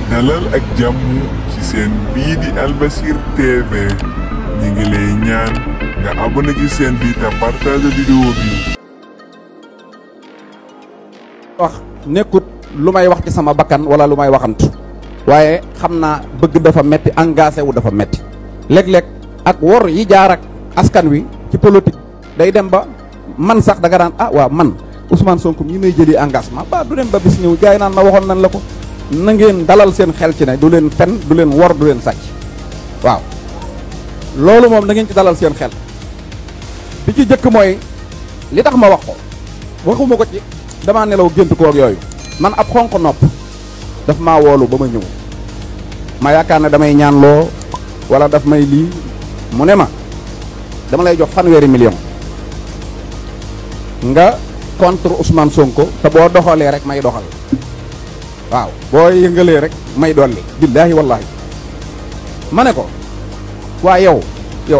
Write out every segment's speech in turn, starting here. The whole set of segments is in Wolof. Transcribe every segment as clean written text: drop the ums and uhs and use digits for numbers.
dalal ak jàmm ci seen bii di Albasir TV ñi ngi lay ñaan nga abonné ci seen bi te partage vidéo bi. wax nekkut lu may wax ci sama bakkan wala lu may waxantu waaye xam naa bëgg dafa metti engagé wu dafa metti léeg-léeg ak wor yi jaar ak askan wi ci politique day dem ba man sax da nga daan waaw man Ousmane Sonko ñi may jëli engagement ba du dem ba bis ñëw gars yi naan ma waxoon nan la ko na ngeen dalal seen xel ci ne du leen fen du leen wor du leen sàcc waaw loolu moom na ngeen ci dalal seen xel bi ci jëkk mooy li tax ma wax ko waxuma ko ci damaa nelaw gént ko ak yooyu man ab xonq nopp daf maa woolu ba ma ñëw ma yaakaar ne damay ñaan loo wala daf may lii mu ne ma dama lay jox 100 millions nga contre Ousmane Sonko te boo doxalee rek may doxal waaw boo yëngalee rek may dolli billaahi wallaahi ma ne ko waa yow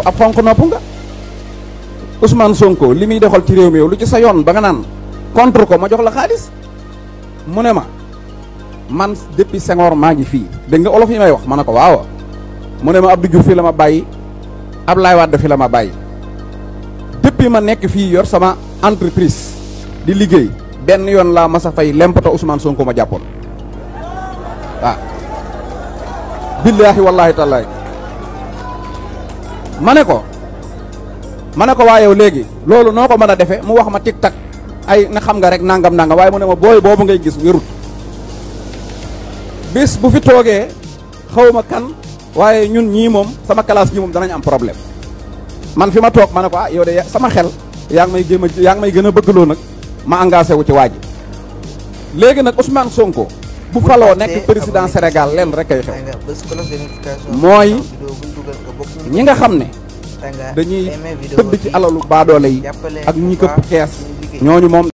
ab xonq nopp nga Ousmane Sonko li muy doxal ci réew mi yow lu ci sa yoon ba nga naan contre ko ma jox la xaalis mu ne ma man depuis Senghor maa ngi fii dégg nga olof yi may wax ma ne ko waaw mu ne ma Abdou Diouf fi la ma bàyyi Ablaye Wade fi la ma bàyyi depuis ma nekk fii yor sama entreprise di liggéey benn yoon laa masa fay lempata Ousmane Sonko ma jàppoon waaw billaahi wallaahi taalaay ma ne ko waa yow léegi loolu noo ko mën a defe mu wax ma tic tac ay na xam nga rek nangam waaye mu ne ma booy boobu ngay gis wérut bis bu fi toogee xawma kan waaye ñun ñii moom sama classe gi moom danañ am problème man fi ma toog ma ne ko yow de sama xel yaa ngi may gën a bëggloo nag ma engagé wu ci waa ji léegi nag Ousmane Sonko bu faloo nekk président Sénégal leen rek ay xew mooy ñi nga xam ne dañuy tëdd ci alalu baadoole yi ak ñi këpp kees ñooñu moom